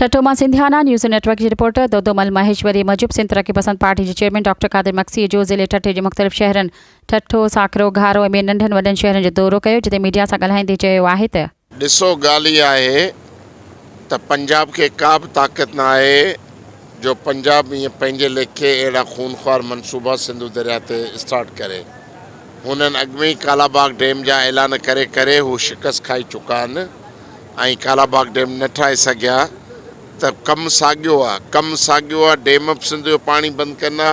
ٺٽو مان Sindhiana news net work جي reporter Dodo مل مهيشوري موجب سنڌ ترقي پسند پارٽي جي چيئرمين ڊاڪٽر قادر مگسي جو ضلعي ٺٽي جي مختلف شهرن ٺٽو، ساڪرو، گهارو ۽ ٻين ننڍن وڏن شهرن جو دورو ڪيو جتي ميڊيا سان ڳالهائيندي چيو آهي ته. ڏسو ڳالهه اها آهي ته پنجاب کي ڪا به طاقت نه آهي جو پنجاب ائين پنهنجي ليکي اهڙا خونخوار منصوبا سنڌو درياء تي اسٽارٽ ڪري. هنن اڳ ۾ ئي ڪالاباغ ڊيم جا اعلان ڪري ڪري هو شڪست کائي چڪا آهن ۽ ڪالاباغ ڊيم نه ٺاهي سگهيا ته ڪم ساڳيو آهي ڪم ساڳيو آهي ڊيم به سنڌ جو پاڻي بند ڪندا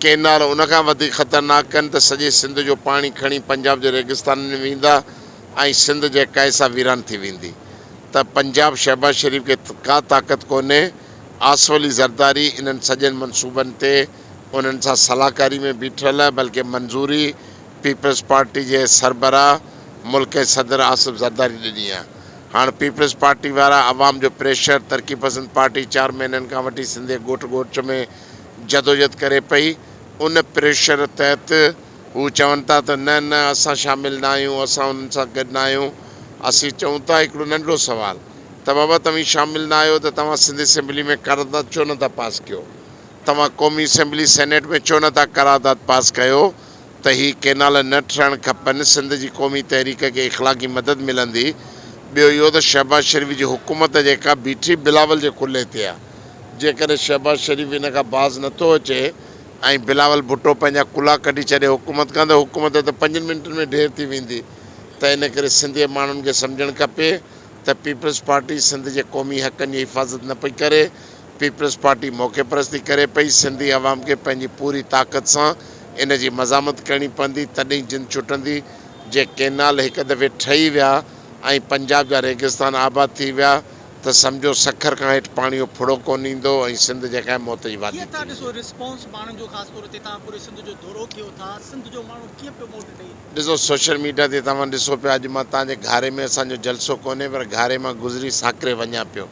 ڪينال ان کان وڌيڪ خطرناڪ ڪن ته سڄي سنڌ جو پاڻي کڻي پنجاب جي ريگستانن ۾ ويندا ۽ سنڌ جيڪا آهي سا ويران ٿي ويندي ته پنجاب شهباز شريف کي ڪا طاقت ڪونهي آصف علي زرداري انهن سڄن منصوبن تي انهن سان صلاحڪاري ۾ بيٺل بلڪه منظوري پيپلز پارٽي جي سربراهه ملڪ جي صدر آصف زرداري ڏني آهي. هاڻ پيپلز پارٽي وارا عوام جو پريشر، ترقي پسند پارٽي چار مهينن کان وٺي سنڌ جي ڳوٺ ڳوٺ ۾ جدوجھد ڪري پئي، ان پريشر تحت هو چون ٿا ته نه نه اسان شامل نه آهيون، اسان انهن سان گڏ نه آهيون. اسين چئون ٿا هڪڙو ننڍڙو سوال ته بابا توهين شامل نه آهيو ته توهان سنڌ اسيمبلي ۾ قرارداد ڇو نه ٿا پاس ڪيو؟ توهان قومي اسيمبلي سينيٽ ۾ ڇو نه ٿا قرارداد پاس ڪيو ته هي ڪينال نه ٺهڻ کپن، سنڌ جي قومي تحريڪ کي اخلاقي مدد ملندي، ٻيو اهو ته شهباز شريف جي حڪومت جيڪا بيٺي بلاول جي ڪلهي تي آهي، جيڪڏهن شهباز شريف ان کان باز نه ٿو اچي ۽ بلاول ڀٽو پنهنجا ڪلها ڪڍي ڇڏي حڪومت کان ته حڪومت ته پنجن منٽن ۾ ڍير ٿي ويندي ته ان ڪري سنڌي ماڻهن کي سمجهڻ کپي ته پيپلز پارٽي سنڌ جي قومي حقن جي حفاظت نه پئي ڪري، پيپلز پارٽي موقعي پرستي ڪري پئي، سنڌي عوام کي پنهنجي پوري طاقت سان ان جي مزاحمت ڪرڻي پوندي تڏهن جند ڇٽندي، جي ڪينال هڪ دفعي ٺهي ويا ۽ پنجاب جا ريگستان آباد ٿي ويا ته سمجهو سکر کان هيٺ پاڻي جو ڦڙو ڪونه ايندو ۽ سنڌ جيڪا آهي موت جي وادي ڪيئن ٿي ٿا ويندي. ڏسو رسپانس ماڻهن جو خاص طور تي توهان پوري سنڌ جو دورو ڪيو ٿا سنڌ جو ماڻهو ڪيئن پيو موٽ ڏئي؟ ڏسو سوشل ميڊيا تي توهان ڏسو پيا اڄ مان توهان جي گهاري ۾ اسان جو جلسو ڪونهي پر گهاري مان گذري ساڪري وڃان پيو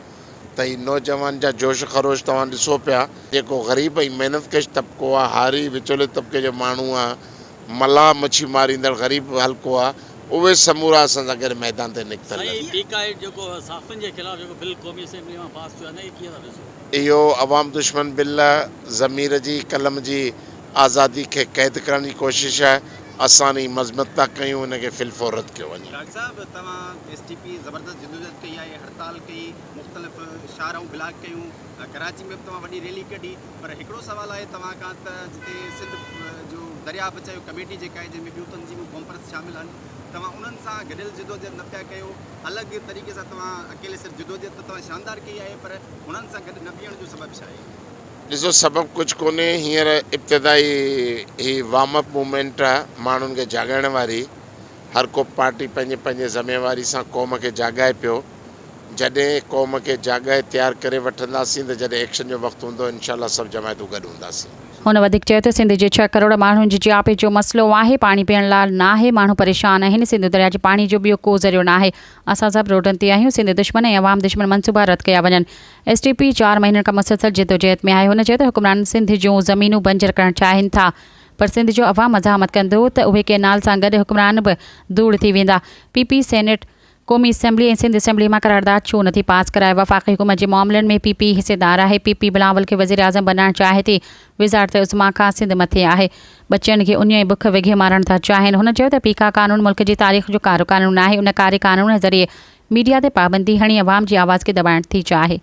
ته هي نوجوان جا جوش خروش توهان ڏسو پيا، جيڪو غريب ۽ محنت ڪش طبقو آ، هاري، وچولي طبقي جو ماڻهو آ، ملاح، مڇي ماريندڙ غريب حلقو آ، اهي سمورا اسان سان گڏ ميدان تي نڪتل آهن. سائين پيڪا ايڪٽ جيڪو صحافين جي خلاف جيڪو بل قومي اسيمبلي مان پاس ٿيو آهي ان کي ڪيئن ٿا ڏسو؟ اهو عوام دشمن بل آ، ضمير جي، قلم جي آزادي کي قيد ڪرڻ جي ڪوشش آهي، اسان ان جي مذمت ٿا ڪيون، ان کي في الفور رد ڪيو وڃي. ڊاڪٽر صاحب توهان ايس ٽي پي زبردست جدوجهد ڪئي آهي، هڙتال ڪئي، مختلف شاهراهون بلاڪ ڪيون، ڪراچي ۾ به توهان وڏي ريلي ڪڍي پر هڪڙو سوال آهي توهان کان ته جتي سنڌ جو درياهه بچايو ڪميٽي جيڪا آهي جنهن ۾ ٻيون تنظيمون قومپرست شامل آهن توهان انهن سان گڏيل جدوجهد نه پيا ڪيو الڳ طريقي سان توهان اڪيلي سر جدوجهد ته توهان شاندار ڪئي آهي پر انهن سان گڏ نه بيهڻ جو سبب ڇا آهي؟ ڏسو سبب ڪجهه ڪونهي هينئر ابتدائي هي وارم اپ موومينٽ آ ماڻهن کي جاڳائڻ واري هر ڪو پارٽي پنهنجي پنهنجي ذميواري سان قوم کي جاڳائي پيو جڏهن قوم کي جاڳائي تيار ڪري وٺنداسين ته جڏهن ايڪشن جو وقت هوندو انشاء الله سڀ جماعتون گڏ هونداسين. هن وڌيڪ چيو ته سنڌ جي ڇهه ڪروڙ ماڻهن جي جياپي جو مسئلو آهي، پاڻي پيئڻ لاء ناهي، ماڻهو پريشان آهن، سنڌو درياء جي پاڻي جو ٻيو ڪو ذريعو ناهي، اسان سڀ روڊن تي آهيون، سنڌ دشمن ۽ عوام دشمن منصوبا رد ڪيا وڃن، ايس ٽي پي چار مهينن کان مسلسل جدوجهد ۾ آهي، هن چيو ته حڪمران سنڌ جون زمينون بنجر ڪرڻ چاهين ٿا پر سنڌ جو عوام مزاحمت ڪندو ته اهي ڪئنال سان گڏ حڪمران به ڌوڙ ٿي ويندا، پي پي سينيٽ، قومي اسيمبلي ۽ سنڌ اسيمبلي مان قرارداد ڇو نٿي پاس ڪرائي، وفاقي حڪومت جي معاملن ۾ پي پي حصيدار آهي، پي پي بلاول کي وزيراعظم بنائڻ چاهي ٿي، وزارت عظميٰ کان سنڌ مٿي آهي، ٻچن کي اڃ ۽ بک وگهي مارڻ ٿا چاهين، هن چيو ته پيڪا قانون ملڪ جي تاريخ جو ڪارو قانون آهي، ان ڪاري قانون ذريعي ميڊيا تي پابندي هڻي عوام جي آواز کي دٻائڻ ٿي چاهي.